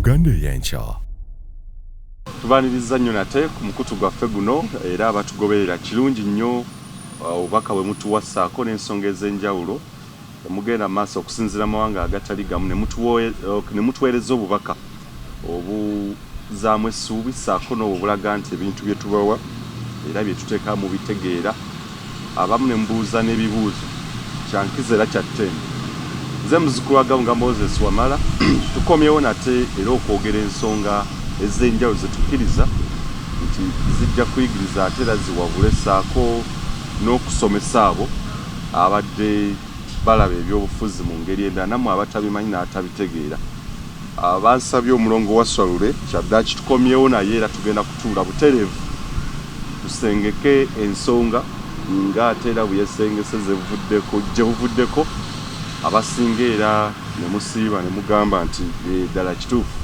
Uganda ey'enkya. Tubaaniriza nnyo nate ku mukutu gwaffe guno era abatugoberera. Kirungi nnyo obubaka bwe mutuwa ssaako n'ensonga ez'enjawulo. Mugenda mu maaso okusinziira mu mawanga agatali gamu ne mutuweereza obubaka obuzaamu essuubi ssaako n'obwo obulaga nti ebintu bye tubawa era bye tuteeka mu bitegeera, abamu ne mubuuza n'ebibuuzo. Kyankizo era kya ttendo. Nze muzzukulu wa Gabunga Moses Wamala. Tukomyewo nate era okwogera ensonga ez'enjawulo ze tukkiriza nti zijja kuyigiriza ate era ziwabule ssaako n'okusomesa abo abadde balaba ebyobufuzi mu ngeri endala, nammwe abatabimanyi n'atabitegeera. Bansabye omulongo wa Swalule kyaddaaki tukomyewo naye era tugenda kutuula butereevu tusengeke ensonga ng'ate era bwe yesengese gye buvuddeko, abasinga era ne musiiba ne mugamba nti ddala kituufu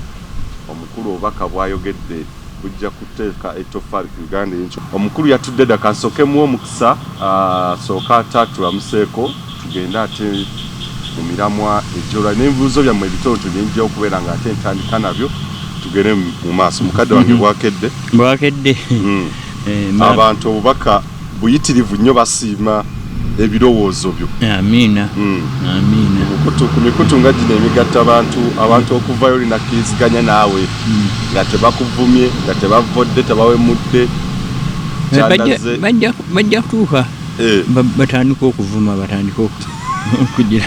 omukulu obubaka bw'ayogedde bujja kuteeka ettoffaali ku Uganda ey'enkya. Omukulu yatudde dda, kansooke muwe omukisa asooke ate atulamuseeko, tugende ate mu miramwa egy'olwa n'ebibuuzo byammwe ebitonotono bye nja okubeera nga ate ntandika nabyo, tugende mu maaso. Mukadde wange, bwakedde? Bwakedde. Abantu obubaka buyitirivu nnyo, basiima ebirowoozo byo. Amiina. Amiina. Ku mikutu nga gino emigatta abantu, abantu okuvayo linakkiriziganya naawe nga tebakuvumye, nga tebavodde, tebawemudde. Bajja kutuuka batandike okuvuma, batandike okugira,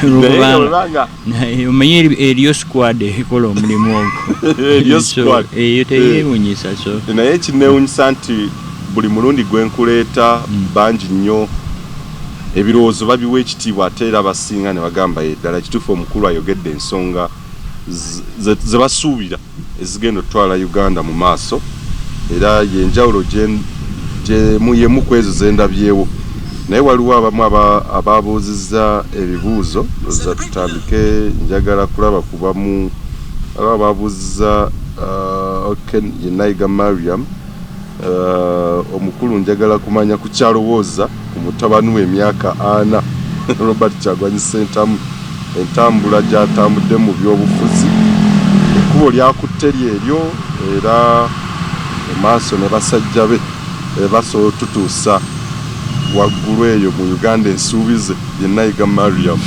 omanyi eriyo squad ekola omulimu ogwo, eyo teyewunyisa. So naye kinewunyisa nti buli mulundi gwe nkuleeta, bangi nnyo ebirowoozo babiwa ekitiibwa, ate era basinga ne bagamba, ye ddala kituufu omukulu ayogedde ensonga ze basuubira ezigenda okutwala Uganda mu maaso. Era yenjawulo yemu ku ezo zendabyewo. Naye waliwo abamu ababuuzizza ebibuuzo za tutandike. Njagala kulaba ku bamu, waliwo ababuuzizza. Okay, ye Nayiga Mariam. Omukulu njagala kumanya ku kyalowooza ku mutabani we emyaka 40, Robert Kyagulanyi Ssentamu, entambula gy'atambudde mu byobufuzi, ekkubo lyakutte lyeryo era mu maaso ne basajja be basobola otutuusa waggulu eyo mu Uganda ensuubize? Ye Nayiga Mariam.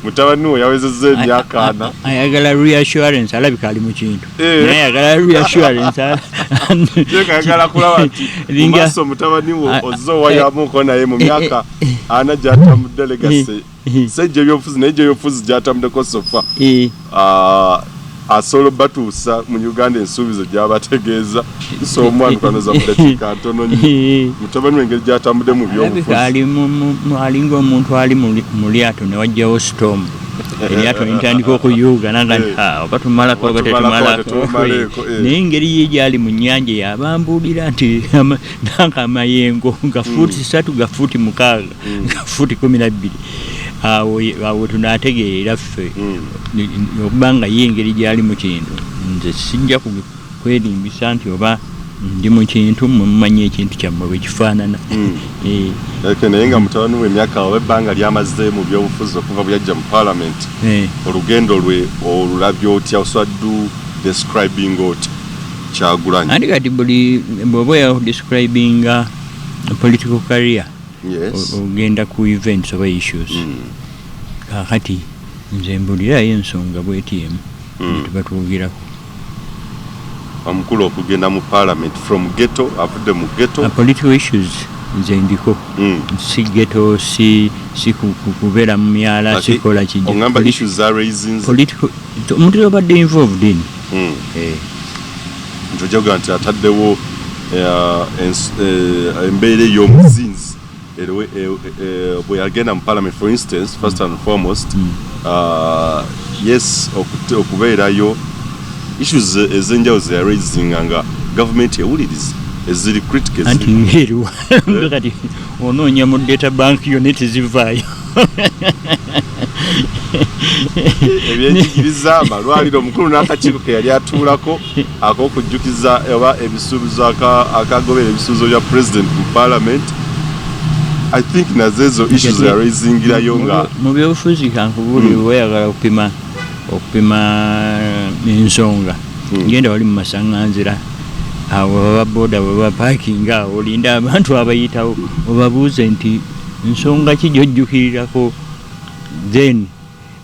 Mutabani we yawezezza emyaka 40. Ayagala reassurance, alabika ali mu kintu. Naye ayagala reassurance. Ayagala kulaba nti mumaaso mutabani wo ozze owayamuko naye mu myaka 40 gyatambudde legacy sejja ebyobufuzi, naye gyebyobufuzi gyatambuddeko so far, asobola obatuusa mu Uganda ensuubizo gyabategeeza. Tusobola omwanukanoza mu dakiika ntono nnyo, mutabani we engeri gyatambudde mu byobufuzi. Alinga omuntu ali mu lyato ne wajjawo storm, eryato nitandika okuyuuga naga nti oba tumalako oba tetumalako. Naye engeri ye gyali mu nnyanja yabambuulira nti nanka amayengo ga fuuti 3, ga fuuti 6, ga fuuti 12, awo tunategeerera ffe okuba nga ye engeri gyali mu kintu. Nze sijja kwerimbisa nti oba ndi mu kintu, mmwe mumanyi ekintu kyammwe bwe kifaanana. Naye nga mutabani we emyaka oba ebbanga lyamaze mu byobufuzi okuva bwe yajja mu parliament, olugendo lwe olulabye otya? Osobola describing otya Kyagulanyi? Anti kati buli bw'oba oya describinga political career, ogenda ku events oba issues. Kakati nze mbulirayo ensonga bweti emu tuba twogerako. Omukulu okugenda mu parliament from ghetto, avudde mu ghetto. Political issues nze ndiko, si ghetto, si kubeera mu myala, sikola. Kijja issues za raisings. Political omuntu obadde involved in. Nti ojja kugamba nti ataddewo embeera ey'omuzinzi bwe yagenda mu parliament, for instance, first and foremost, yes, okubeerayo issues ez'enjawulo ze yaraisinga nga gavumenti ewuliriza eziri critical. Anti ngeriwa kati onoonya mu data bank yo ne tezivaayo. Ebyenjigiriza, amalwaliro, omukulu n'akakiiko ke yali atuulako ak'okujjukiza oba ebisuubizo, akagobera ebisuubizo bya president mu parliament, I think nazo ezo issues yaraisingirayo nga Mu byobufuzi, kankubuulire, weyagala kupima Okupima ensonga, genda wali mu masaŋŋanzira awo baba boda bwe bapakinga awo, olinda abantu abayitawo obabuuze nti nsonga ki gyojjukirirako. Then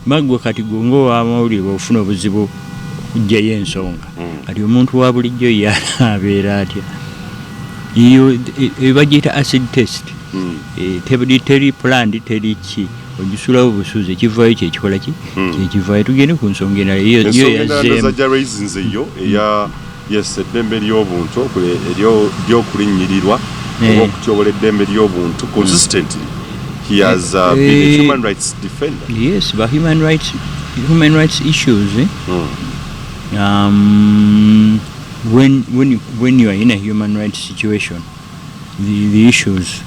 maggwe kati gwe ngaowamawulire bwofuna obuzibu okugjayo ensonga, kati omuntu wa bulijjo ye abeera atya? Iyo bagiyita acid test. Teri planned, teri ki, ogisulawo busuuzi, ekivaayo kyekikola ki? Kyekivaayo. Tugende ku nsonga endala. Yo Ensonga endala yazzeemu. Ndowooza raisinze yo eya, yes, eddembe ly'obuntu eryokulinnyirirwa oba okutyobola eddembe ly'obuntu. Consistently he has been a human rights defender. Yes, but human rights issues, eh? When you are in a human rights situation, the issues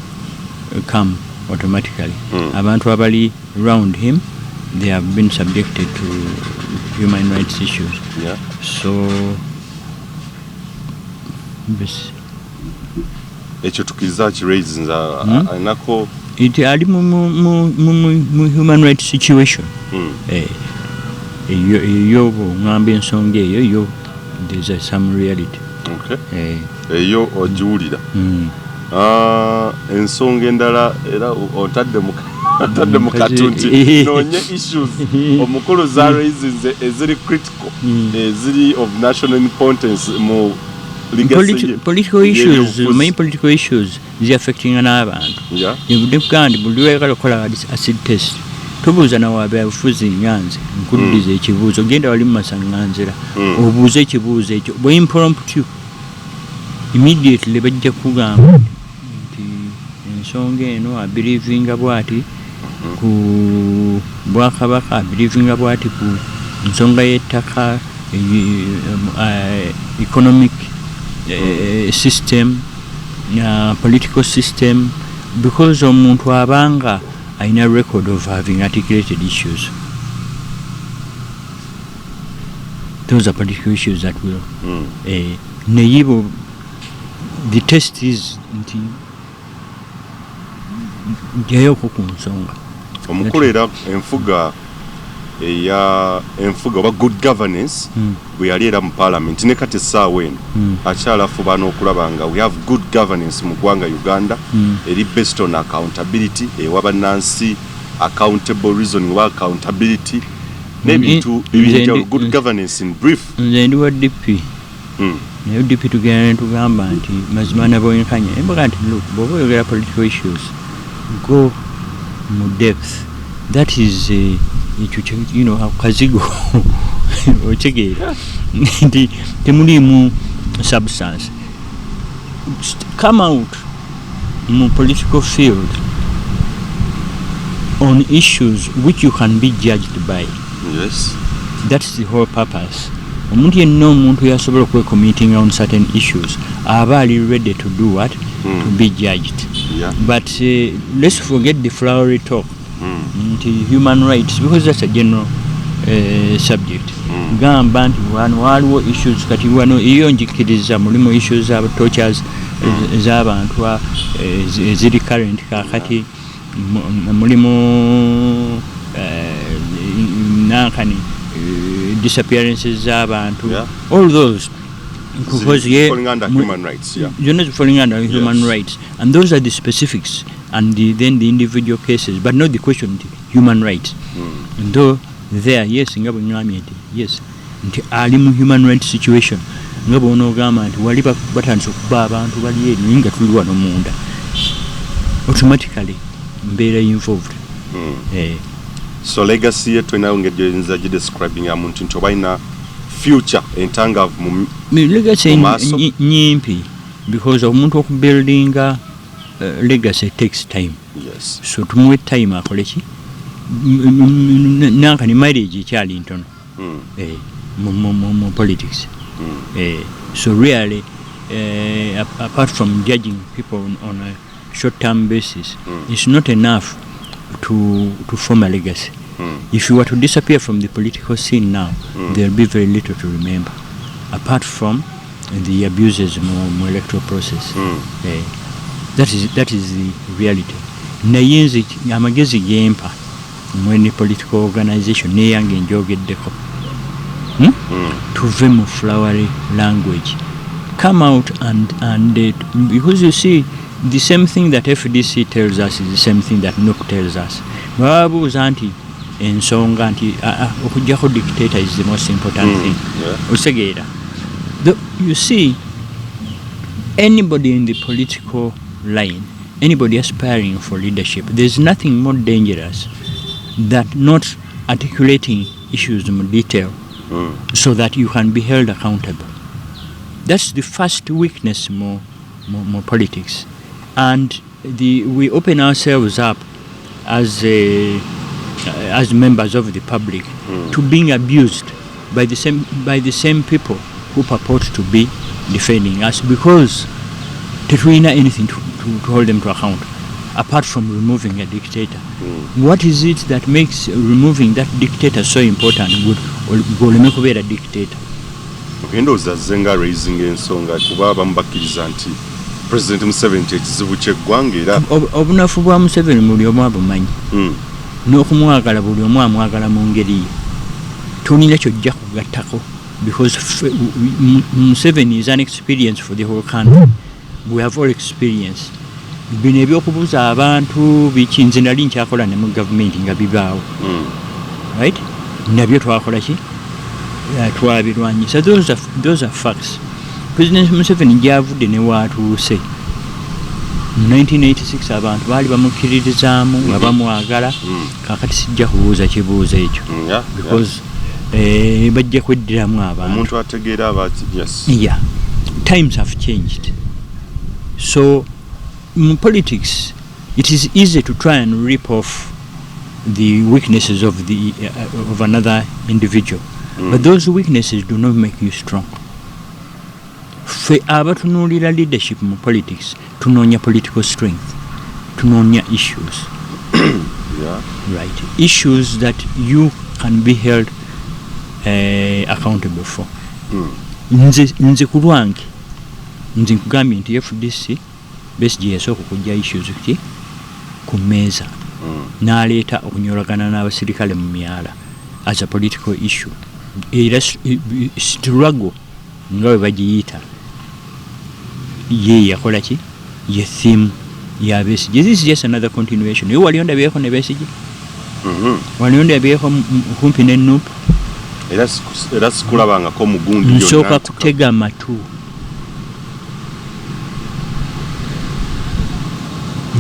come automatically. Abantu abali around him, they have been subjected to human rights issues. So this, Ekyo tukiriza kiraisinze alinako. It ali mu human rights situation. Eyo eyo bw'oŋŋamba ensonga eyo yo, there's some reality. Eyo ogiwulira. Ah, ensonga endala era otadde mu katu nti noonye issues omukulu za raisinze eziri critical, eziri of national importance mu legacy ye. Political issues. Y'ebyobufuzi. Many political issues ziaffectinga n'abantu. Nebudde nti buli lweyagala okukola acid test, tobuuza nawabyabufuzi nga nze nkuddiza ekibuuzo. Genda wali mu masaŋŋanzira, obuuze ekibuuzo ekyo bwe impromptu, immediately bajja kugamba nti ensonga eno abelievinga bwati ku bwakabaka, abelievinga bwati ku nsonga y'ettaka, economic system, political system, because omuntu abanga alina record of having articulated issues. Those are political issues that will naye the test is nti njayoko ku nsonga. Omukulu era enfuga eya enfuga oba good governance, bwe yali era mu parliament ne kati essaawa eno, akyalafuba n'okulaba nga we have good governance mu ggwanga Uganda, eri based on accountability, ewa bannansi accountable reasoning oba accountability n'ebintu ebyenjawulo, good governance in brief. Nze ndi wa DP, naye DP tugenda netugamba nti mazima nabwenkanya embaga nti look, bw'oba oyogera political issues, go mu depth. That is ekyo akazigo okitegeera nti temuliimu substance. Come out mu political field on issues which you can be judged by. That's the whole purpose. Omuntu yenna, omuntu yasobola okwecommittinga on certain issues, aba ali ready to do what? To be judged. But let's forget the flowery talk nti human rights, because that's a general subject. Gamba nti wano waliwo issues, kati wano iyo njikiriza mulimu issues za tortures ez'abantu eziri current kakati, mulimu nankani, disappearances z'abantu, all those, because Falling under human rights, yeah. You're not falling under human rights, and those are the specifics and then the individual cases, but not the question nti human rights. Though there, yes, nga bwe ŋŋambye nti yes, nti ali mu human rights situation, nga bw'onoogamba nti wali batandise okuba abantu bali eri naye nga tuli wano munda, automatically mbeera involved. So legacy ye tolinayo ngeri gyoyinza gidescribinga muntu nti oba alina future entangavu mu Legacy mu maaso? Nyimpi, because omuntu okubuildinga legacy takes time. So tumuwe time akole ki? Nankani, mileage ekyali ntono mu politics. So really, apart from judging people on a short term basis, it's not enough to form a legacy. If you were to disappear from the political scene now, there'll be very little to remember apart from the abuses mu electoral process. That is the reality. Naye nze amagezi gempa Mu any political organization, neyange njogeddeko. Tuve mu flowery language, come out and because you see, the same thing that FDC tells us is the same thing that NUP tells us. Bababuuza nti ensonga nti okugjako dictator is the most important thing. Otegeera? You see, anybody in the political line, anybody aspiring for leadership, there's nothing more dangerous than not articulating issues in detail so that you can be held accountable. That's the first weakness more politics. And we open ourselves up as members of the public to being abused by the same people who purport to be defending us, because tetulina anything to hold them to account apart from removing a dictator. What is it that makes removing that dictator so important, gwoleme kubeera dictator? Okay, ndowooza azze nga raising ensonga, kuba abamu bakkiriza nti President Museveni kyekizibu ky'eggwanga era. Obunafu bwa Museveni buli omu abumanyi. N'okumwagala buli omu amwagala mu ngeri ye, tolina kyojja kugattako, because Museveni is an experience for the whole country. We have all experience. Bino ebyokubuuza abantu biki, nze nali nkyakola ne mu gavumenti nga bibaawo. Right, nabyo twakola ki? Twabirwanyisa. Those are facts. President Museveni gyavudde ne waatuuse mu 1986, abantu baali bamukkiririzaamu nga bamwagala. Kakati sijja kubuuza kibuuzo ekyo because bajja kweddiramu abantu. Omuntu ategeera aba, yes. Yeah, times have changed. So in politics it is easy to try and rip off the weaknesses of another individual, but those weaknesses do not make you strong. Ffe abatunuulira leadership mu politics tunoonya political strength, tunoonya issues, right, issues that you can be held accountable for. Nze ku lwange, nze nkugambye nti FDC, Besigye yasooka okujja issues ki ku mmeeza, n'aleeta okunyolagana n'abasirikale mu myala as a political issue, era struggle nga bwe bagiyita, ye yakola ki, ye theme ya Besigye. This is just another continuation. Naye wali ondabyeko ne Besigye? Wali ondabyeko kumpi ne NUP? Era sikulabangako mugundi. Nsooka kutega matu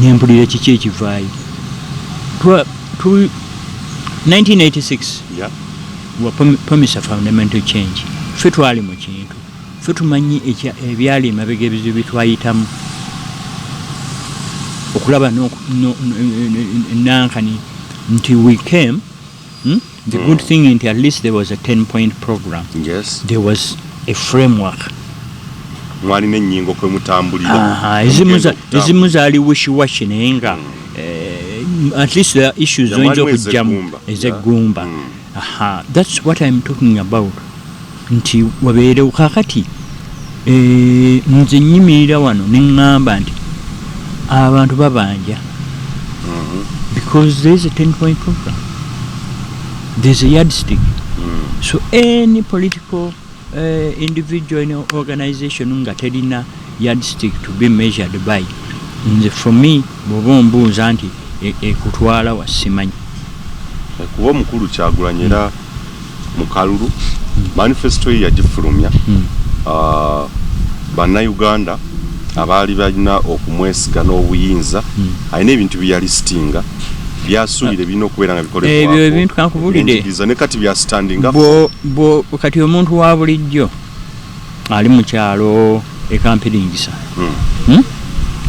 nempulira kiki ekivaayo. 1986 wa promise a fundamental change. Ffe twali mu kintu, ffe tumanyi ebyali emabega, ebizibu byetwayitamu okulaba nankani nti we came, The good thing nti at least there was a 10 point program. There was a framework. Mwalina ennyingo kwe mutambulira. Aha, ezimu zaali wishy-washy, naye nga at least there are issues Yeah, zoyinza mwalimu okugjamu ezeggumba. Ezeggumba. Aha, that's what I'm talking about, nti wabeerewo. Kakati nze nyimirira wano neŋŋamba nti abantu babanja because there is a 10 point program, there's a yardstick. So any political individual in organization nga terina yardstick to be measured by, nze for me bw'oba ombuuza nti ekutwala wa, simanyi. Kuba omukulu Kyagulanyi era mu kalulu manifesto ye yagifulumya. Bannayuganda abaali balina okumwesiga n'obuyinza, alina ebintu byeyalisitinga byasuubira birina okubeera nga bikolebwako. Ebyo ebintu kankubulire. Ebyenjigiriza, ne kati bya standinga. Bwo kati omuntu wa bulijjo ali mu kyalo ekampiringisa,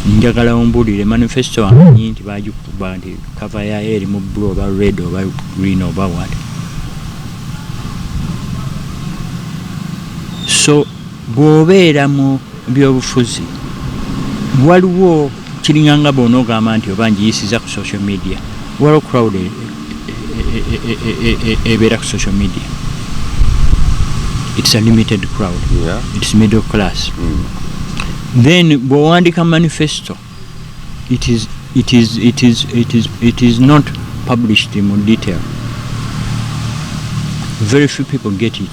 Njagala ombuulire manifesto amanyi nti bagikuba nti cover yayo eri mu blue oba red oba green oba what. So bw'obeera mu byobufuzi, waliwo kiringanga bw'onoogamba nti oba ngiyisiza ku social media, waliwo crowd ebeera ku social media. It's a limited crowd. It's middle class. Then bw'owandika manifesto, it is not published in detail. Very few people get it.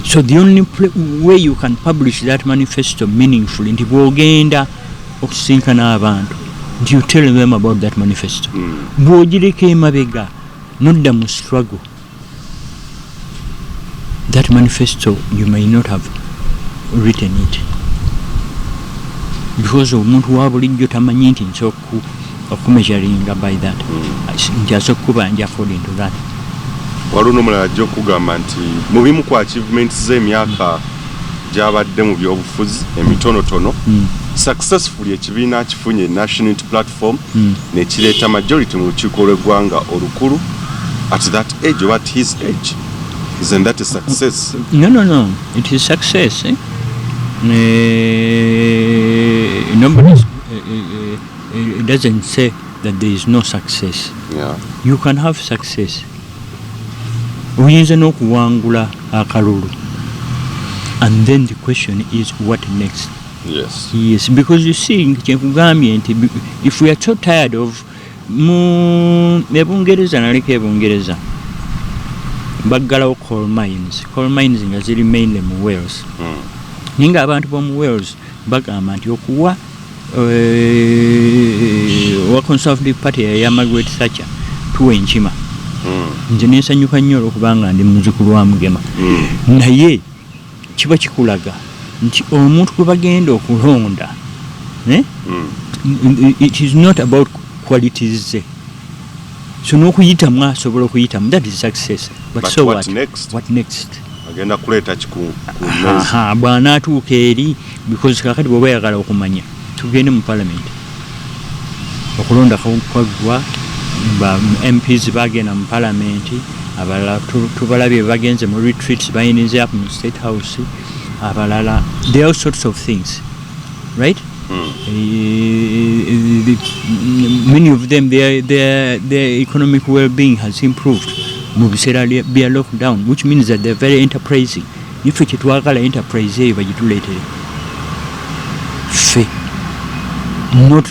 So the only way you can publish that manifesto meaningfully nti bw'ogenda okusinkana abantu nti you tell them about that manifesto. Bw'ogireka emabega nodda mu struggle, that manifesto, you may not have written it, because omuntu wa bulijjo tamanyi nti nsobola okumeasuringa by that, nti asobola okukubanja according to that. Waliwo n'omulala ajja okugamba nti mu bimu ku achievements z'emyaka gy'abadde mu byobufuzi emitonotono, successfully ekibiina kifunye National Unity Platform nekireeta majority mu lukiiko lw'eggwanga olukulu at that age oba at his age. Isn't that a success? No, it is success, eh? Nobody doesn't say that there is no success. You can have success, oyinza n'okuwangula akalulu, and then the question is, what next? Yes, because you see, kyenkugambye nti if we are so tired of mu ebungereza, naliko ebungereza, baggalawo coal mines, coal mines nga ziri mainly mu Wales, naye nga abantu b'omu Wales bagamba nti okuwa owa Conservative Party eya Margaret Thatcher tuwa enkima. Nze nensanyuka nnyo olwokubanga ndi muzukulu wa Mugema. Naye kiba kikulaga nti omuntu gwe bagenda okulonda, eh? It is not about qualities ze, so n'okuyitamu asobola okuyitamu, that is success, but, But so what what next? What next? Agenda kuleeta ki ku mmeeza? Aha, bw'anaatuuka eri, because kakati bw'oba oyagala okumanya, tugende mu parliament. Okulonda kwaggwa, ba MPs bagenda mu parliament, abalala tubalabye bagenze mu retreats, bayinize up mu State House, abalala, there are all sorts of things, right? Many of them, their economic well-being has improved mu biseera bya lockdown, which means that they're very enterprising. Ife kyetwagala, enterprise eyo bagituleetere ffe, not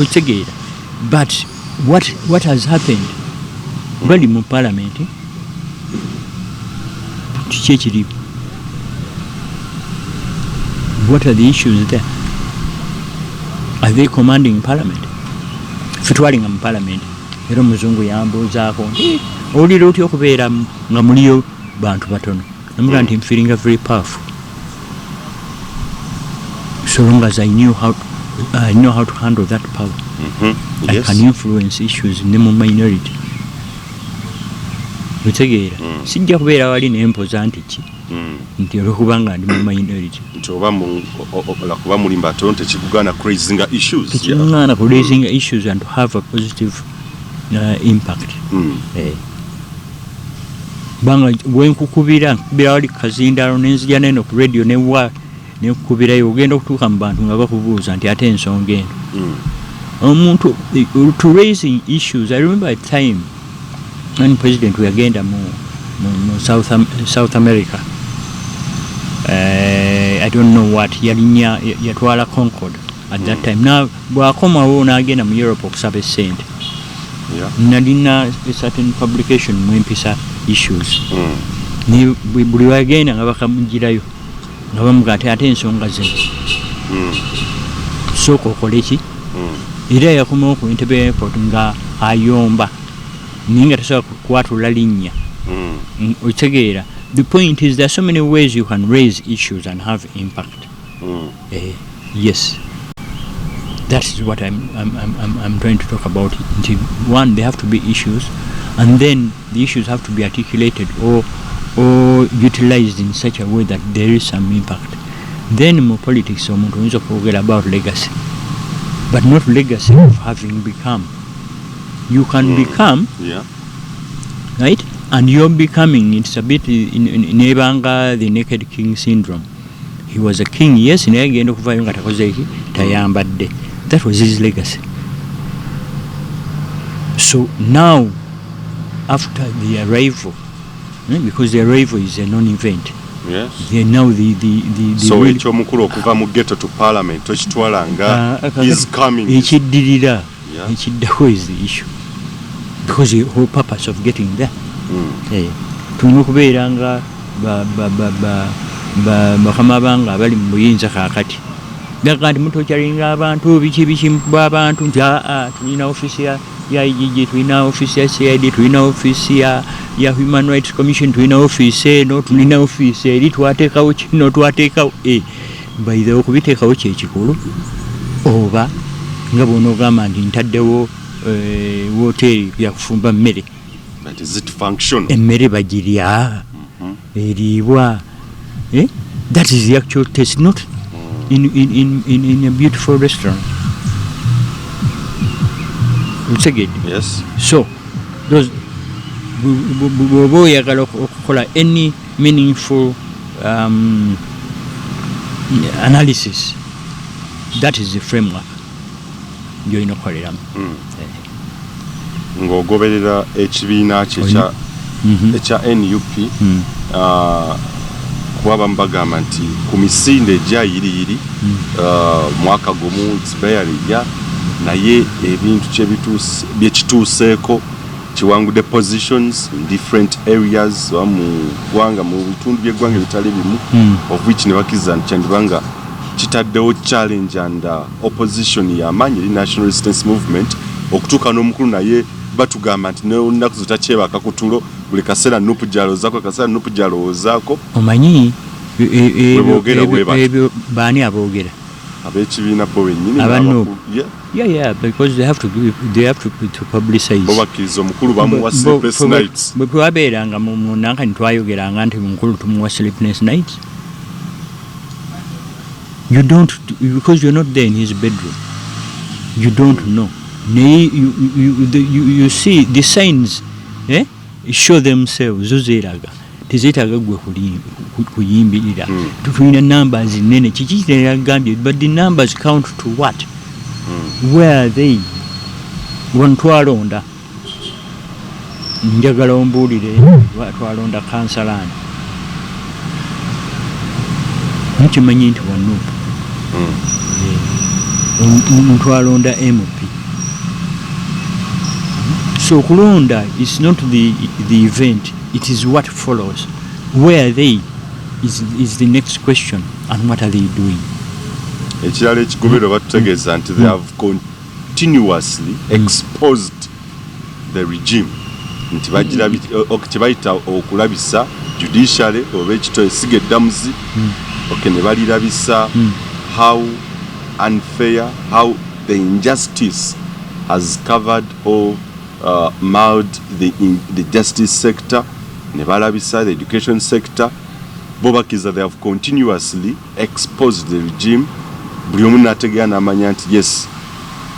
okitegeera. But what has happened, bali mu parliament, kiki ekiriwo? What are the issues there? Are they commanding parliament? Ffe twalinga mu parliament, era omuzungu yambuuzaako nti, "Eh, owulira otya okubeera nga muliyo bantu batono?" Namugamba nti, "Nfeelinga very powerful so long as I know how to handle that power. I can influence issues ne mu minority." Otegeera? Sijja kubeera wali nempoza nti ki, nti olwokubanga ndi mu minority. Nti oba lwakuba muli batono tekikugaana kuraisinga issues. Tekiŋŋaana ku raising issues and to have a positive impact. Eh. Kubanga wenkukubira, nkukubira wali kazindalo, nenzija neno ku radio newa nenkukubirayo, ogenda okutuuka mu bantu nga bakubuuza nti ate ensonga eno. Omuntu to raising issues, I remember a time when president weyagenda mu South America, I don't know what yalinya, yatwala Concord at that time. Na bwakomawo n'agenda mu Europe okusaba essente, nalina a certain publication mwempisa issues. Ne buli wagenda nga bakamugirayo nga bamuga ati ate ensonga zino, sooka okole ki? Era yakomawo ku Entebbe airport nga ayomba, naye nga tasobola kwatula linnya. Okitegeera? The point is, there are so many ways you can raise issues and have impact. Eh, yes, that is what I'm trying to talk about. Nti one, there have to be issues, and then the issues have to be articulated or utilized in such a way that there is some impact. Then mu politics omuntu oyinza okwogera about legacy, but not legacy of having become. You can become, right, and you're becoming, it's a bit nebanga the naked king syndrome. He was a king, yes, naye agenda okuvayo nga takoze eki, tayambadde. That was his legacy. So now after the arrival, because the arrival is a non-event, now the So real- ekyomukulu okuva mu ghetto to parliament tokitwala nga Ah, is coming? Ekiddirira, ekiddako is the issue. Because the whole purpose of getting there, tulina okubeera nga bakama bange abali mu buyinza kaakati gaga nti mutokyalinga abantu, biki biki bw'abantu, nti aa, tulina ofiisi ya IGG, tulina ofiisi ya CID, tulina ofiisi ya Human Rights Commission, tulina ofiisi eno, tulina ofiisi eri, twateekawo kino, twateekawo by the way, okubiteekawo kyekikulu oba nga bw'onoogamba nti ntaddewo woteeri byakufumba mmere? But is it functional? Emmere bagirya? Eriibwa? Eh? That is the actual test, not in a beautiful restaurant. Otegedde? Yes. So those bw'oba oyagala okukola any meaningful analysis, that is the framework gyolina okukoleramu. Ng'ogoberera ekibiina kye ekya NUP, kuba abamu bagamba nti ku misinde egyayiriyiri, mwaka gumu, it's barely, yeah, naye ebintu byekituuseeko kiwangudde positions in different areas oba mu ggwanga, mu bitundu by'eggwanga ebitali bimu, of which ne bakkiriza nti kyandibanga kitaddewo challenge and opposition y'amaanyi eri National Resistance Movement, okutuuka n'omukulu naye batugamba nti n'olunaku zo takyebaka ku tulo, buli kaseera NUP gyalowoozaako, kaseera NUP gyalowoozaako. Omanyi Bwe boogera bwe batyo. Ebyo baani aboogera? Ab'ekibiina bo bennyini. Aba n'abakulu. NUP. Yeah. Yeah, because they have to give, they have to publicize. Bo bakkiriza omukulu bamuwa sleepless nights. Bwe twabeeranga mu nankani, twayogeranga nti mukulu tumuwa sleepless nights. You don't, because you're not there in his bedroom, you don't know. Naye you see the signs, eh, show themselves, zo zeeraga, tezeetaaga gwe kuyimbirira. Tulina numbers nene, kiki kiragambye, but the numbers count to what? Where are they? Wano twalonda, njagala ombuulire, twalonda kansalaani, mukimanyi nti wa NUP. Twalonda MP. So okulonda is not the event, it is what follows. Where are they is the next question, and what are they doing? Ekirala ekigobero, batutegeeza nti they have continuously exposed the regime, nti kyebayita okulabisa judiciary oba ekito esiga eddamuzi, okay, ne balirabisa how unfair, how the injustice has covered or marred the justice sector, ne balabisa the education sector. Bo bakkiriza they have continuously exposed the regime, buli omu n'ategeera n'amanya nti yes,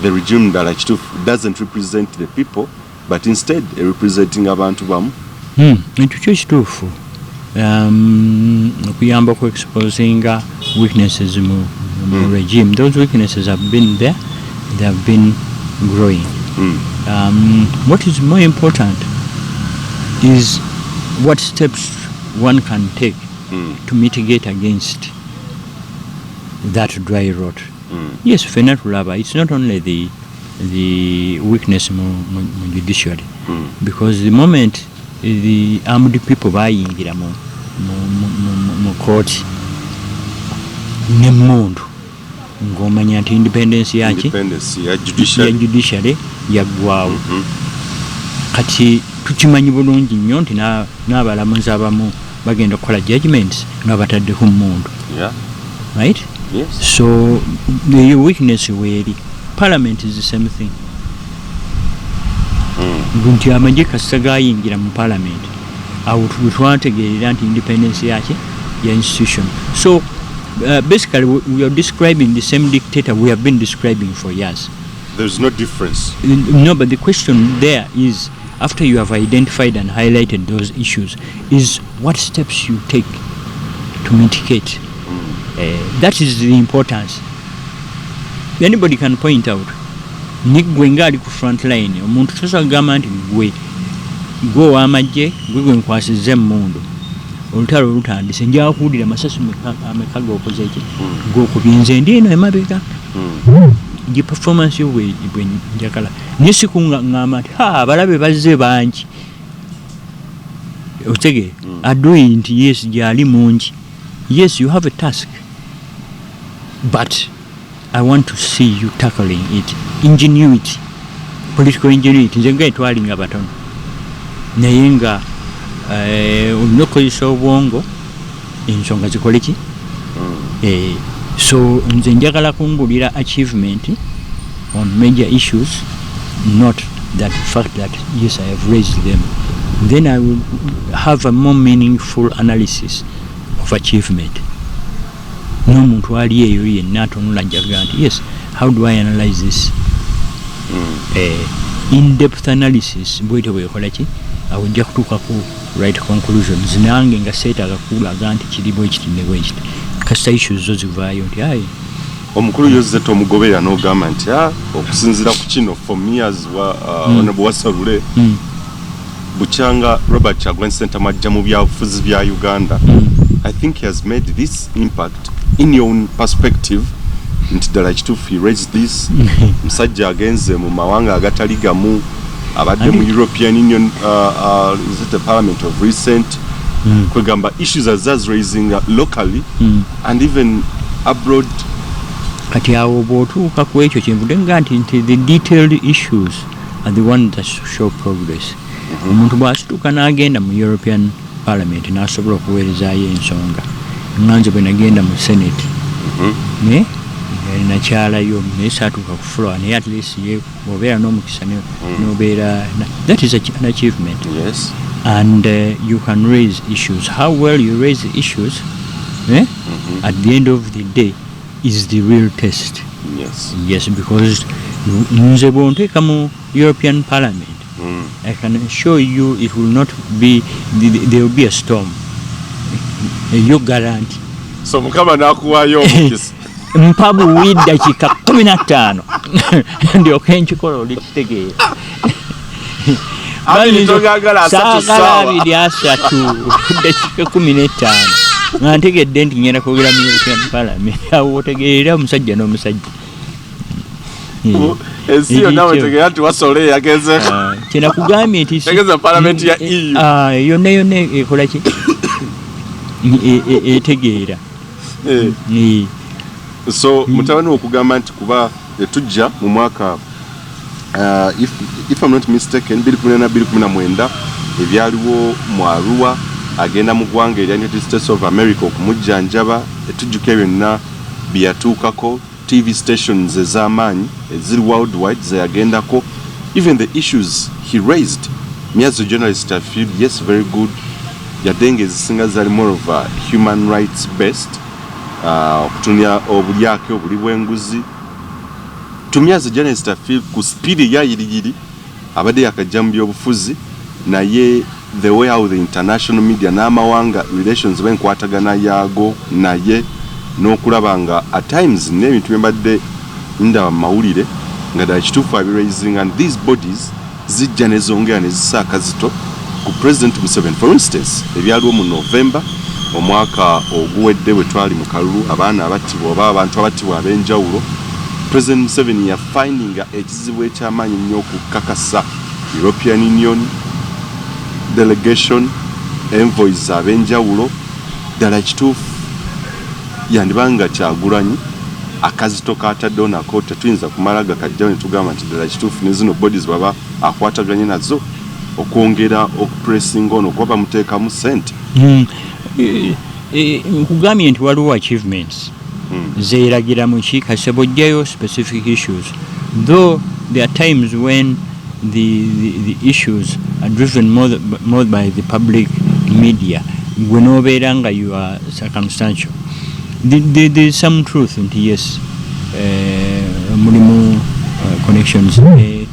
the regime ddala kituufu doesn't represent the people, but instead representing abantu bamu. Ekyo kyo kituufu, okuyamba ku exposinga weaknesses mu regime. Those weaknesses have been there, they have been growing. What is more important is what steps one can take to mitigate against that dry rot. Yes, ffenna tulaba it's not only the weakness mu judiciary, because the moment the armed people bayingira mu court nemmundu, ng'omanya nti independence yaki? Independence ya ya judiciary. Judiciary yaggwawo. Kati tukimanyi bulungi nnyo nti n'abalamuzi abamu bagenda okukola judgments nga bataddeko mmundu. Right? Yes. So the weakness weeri. Parliament is the same thing, nti amagye kasita gayingira mu parliament, awo twategeerera nti independence yaki? Ya institution. So basically we are describing the same dictator we have been describing for years. There's no difference. No, but the question there is, after you have identified and highlighted those issues, is what steps you take to mitigate. That is the importance. Anybody can point out. Ni gwe ngaali ku front line, omuntu tosobola kugamba nti gwe ow'amagye, gwe nkwasizza emmundu, olutalo lutandise, njaga kuwulira masasi ameka g'okoze ki, g'okubye, nze ndi eno emabega. Ye performance yo bwe njagala, naye si kuŋŋamba nti ha, abalabe bazze bangi. Otegeera? Adui nti yes, gyali mungi. Yes, you have a task, but I want to see you tackling it. Ingenuity, political ingenuity. Nze nga etwalinga batono, naye nga olina okukozesa obwongo, ensonga zikole ki. So nze njagala kumbulira achievement on major issues, not that fact that yes, I have raised them. Then I will have a more meaningful analysis of achievement. N'omuntu ali eyo yenna atunula njaga nti yes, how do I analyze this? In-depth analysis bwetyo bwekola ki, awo nja kutuuka ku right conclusions, nange nga seetaaga kulaga nti kiri bwe kiti ne bwe kiti, kasita issues zo zivaayo nti ayi. Omukulu yozze tomugoberera n'ogamba nti okusinziira ku kino, for me as wa, Honorable Wasalule, bukyanga Robert Kyagulanyi Ssentamu ajja mu byabufuzi bya Uganda, I think he has made this impact in your own perspective, nti ddala kituufu he raised this. Musajja agenze mu mawanga agatali gamu, abadde mu European Union, is it the parliament of recent, kwegamba issues as raising locally and even abroad. Kati awo bw'otuuka ku ekyo, kyenvudde nga nti the detailed issues are the ones that show progress. Omuntu bw'asituka n'agenda mu European Parliament n'asobola okuweerezaayo ensonga, nga nze bwe nagenda mu Senate ne nakyalayo, naye saatuuka ku floor, naye at least ye bw'obeera n'omukisa n'obeera that is an achievement. And you can raise issues. How well you raise the issues, eh, at the end of the day is the real test. Yes, because nze bw'onteeka mu European Parliament, I can assure you it will not be, there will be a storm. Eyo guarantee. So Mukama n'akuwaayo omukisa. Mpa buwi ddakiika 15 ndyoke nkikola, oli kitegeera. 20 togagala, 30. Saagala. Ssaawa. 20, 30, ddakiika 15 nga ntegedde nti ngenda kwogera mu European Parliament. Awo otegeerera omusajja n'omusajja. Ensi yonna wetegeera nti Wasole yagenzeeko. Ah, kyenakugambye nti Yagenze mu parliament ya EU. Ah, yonna yonna ekola ki, etegeera. So mutabani okugamba nti kuba etujja mu mwaka, if I'm not mistaken, 2019, ebyaliwo mu Arua, agenda mu ggwanga erya United States of America okumujjanjaba, etujjuka byonna byeyatuukako, TV stations ez'amaanyi eziri worldwide zeyagendako, even the issues he raised, me as a journalist I feel yes, very good, yadde nga ezisinga zali more of a human rights based, okutunya obulyake, obuli bw'enguzi. To me as a journalist I feel ku speed eyayiriyiri abadde yakajja mu byobufuzi, naye the way how the international media n'amawanga relations benkwatagana yaago, naye n'okulaba nga at times n'ebintu bye mbadde ndaba mu mawulire nga ddala kituufu abiraising, and these bodies zijja ne zongera ne zisa akazito ku President Museveni. For instance, ebyaliwo mu November omwaka oguwedde bwe twali mu kalulu, abaana abattibwa oba abantu abattibwa ab'enjawulo, President Museveni yafindinga ekizibu ekyamaanyi ennyo okukakasa European Union delegation, envoys ab'enjawulo. Ddala kituufu yandibanga Kyagulanyi akazito kataddewo nako tetuyinza kumala gakajjawo ne tugamba nti ddala kituufu ne zino bodies baba akwataganye nazo okwongera okupressinga ono kuba bamuteekamu sente. Nkugambye nti waliwo achievements zeeragira mu ki kasebo ojjayo specific issues, though there are times when the issues are driven more by the public media, gwe n'obeera nga you are circumstantial. There is some truth nti yes, mulimu connections ne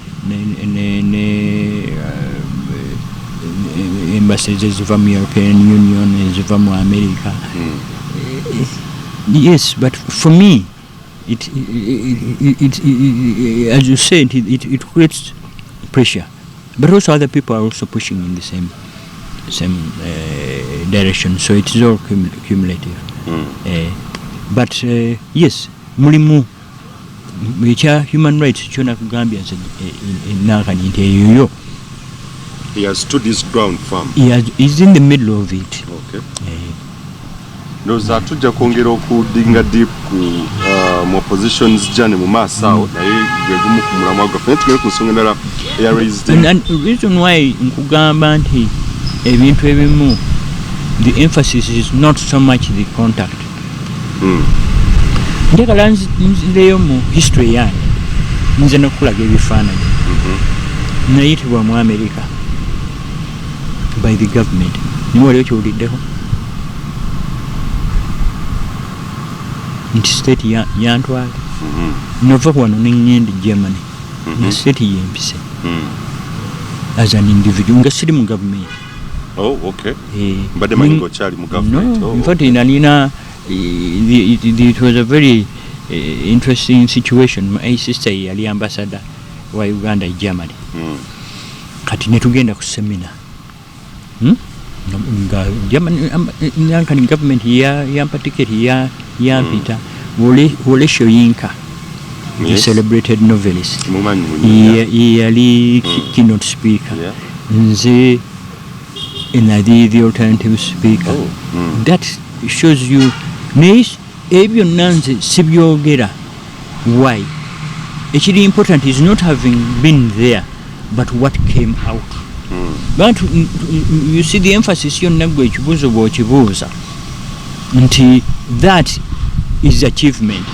embassies eziva mu European Union, eziva mu America. Yes, but for me it, as you said, it creates pressure, but also other people are also pushing in the same direction, so it is all cumulative. But yes, mulimu Ekya human rights kyo nakugambye nze nankani nti eyoyo. He has stood his ground firm. He is in the middle of it. Okay. Ndowooza tujja kwongera okudiginga deep ku mu opposition's journey mu maaso awo, naye gwe gumu ku mulamwa gwaffe. Naye tugende ku nsonga endala eya raised. And reason why nkugamba nti ebintu ebimu the emphasis is not so much the contact. Njagala nzireyo mu history yange, nze nokulaga ebifaananyi. Nayitibwa mu America by the government. Niwe wali okiwuliddeko nti state yantwala? Nava wano neŋŋenda e Germany nga state yempise as an individual, nga siri mu government. Oh, okay. Mbadde manyi ng'okyali mu government. No, Oh, in fact, okay. nalina it was a very interesting situation. My sister yali ambassador wa Uganda e Germany. Kati netugenda ku seminar. Nga Germany, nankani government yampa ticket, yampita. Wole Soyinka, the celebrated novelist. Mumanyi munyinya. Ye yali keynote speaker. Nze nali the alternative speaker. Oh. That shows you, naye ebyo byonna nze sibyogera. Why? Ekiri important is not having been there, but what came out. But you see the emphasis yonna, gwe ekibuuzo bw'okibuuza nti that is achievement,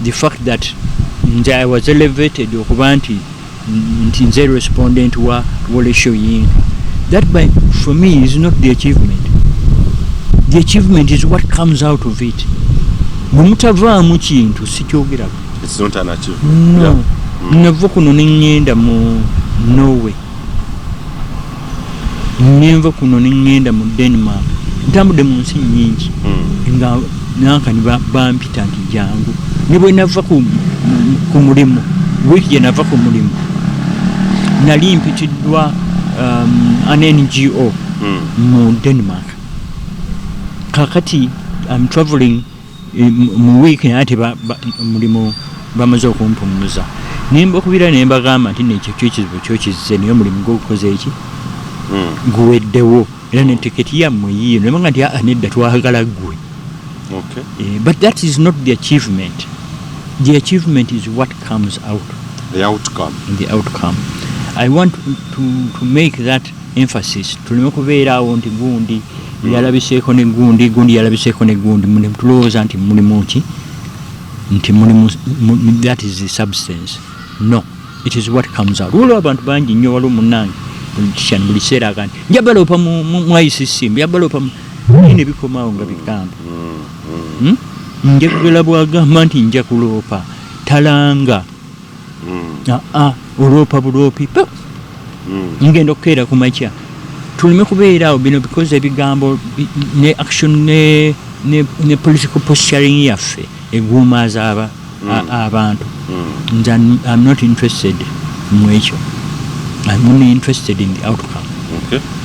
the fact that nze I was elevated okuba nti nze respondent wa Wole Soyinka, that for me is not the achievement. The achievement is what comes out of it. Bwe mutavaamu kintu, sikyogerako. It's not an achievement. No. Nava kuno neŋŋenda mu Norway, nenva kuno neŋŋenda mu Denmark. Ntambudde mu nsi nnyingi nga nankani bampita nti jangu. Ne bwe nava ku mulimu, wiiki gye nava ku mulimu nali mpitiddwa an NGO mu Denmark. Kakati I'm traveling mu wiiki, naye ate mulimu bamaze okumpumuza. Nembakubira nembagamba nti nekyo kyo ekizibu kyokizze, naye omulimu gwogukoze eki guweddewo, era ne tiketi yammwe yiino. Nembaga nti aa, nedda, twagala ggwe. But that is not the achievement. The achievement is what comes out. The outcome. The outcome. I want to make that emphasis, tuleme kubeera awo nti gundi yalabiseeko ne gundi, gundi yalabiseeko ne gundi, mune tulowooza nti mulimu ki, nti mulimu that is the substance. No, it is what comes out. Waliwo abantu bangi nnyo. Waliwo munnange politician, buli kiseera aga nti njabaloopa mu ICC, njabaloopa naye ne bikomaawo nga bigambo. Njagala bwagamba nti nja kuloopa, talanga. Aa, oloopa buloopi pa. Ngenda okukeera ku makya, tuleme kubeera awo bino, because ebigambo ne action ne political posturing yaffe eguumaaza abantu. Nze I'm not interested mu ekyo. I'm only interested in the outcome.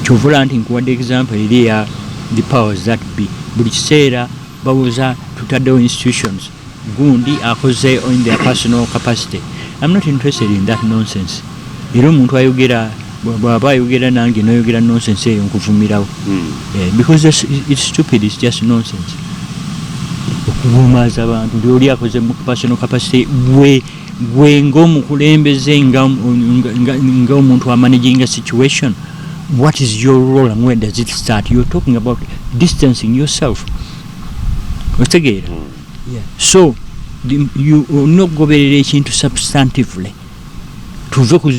Kyova olaba nti nkuwadde example eri eya the powers that be. Buli kiseera bawoza tutaddewo institutions, gundi akoze in their personal capacity. I'm not interested in that nonsense. Era omuntu ayogera, bw'aba ayogera nange noyogera nonsense eyo, nkuvumirawo. Because it's stupid, it's just nonsense okuguumaaza abantu nti oli akoze mu personal capacity. Gwe ng'omukulembeze, nga omuntu amanaginga situation, what is your role and where does it start? You're talking about distancing yourself, otegeera? Yeah. So olina okugoberera ekintu substantively, tuve ku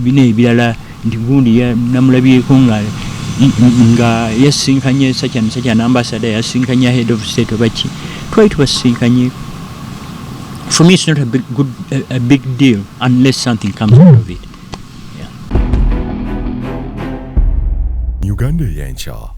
bino ebirala nti gundi namulabyeko nga yasinkanye such and such an ambassador, yasinkanye head of state oba ki, twali tubasinkanye. For me it's not a big deal unless something comes out of it. Uganda Ey'enkya.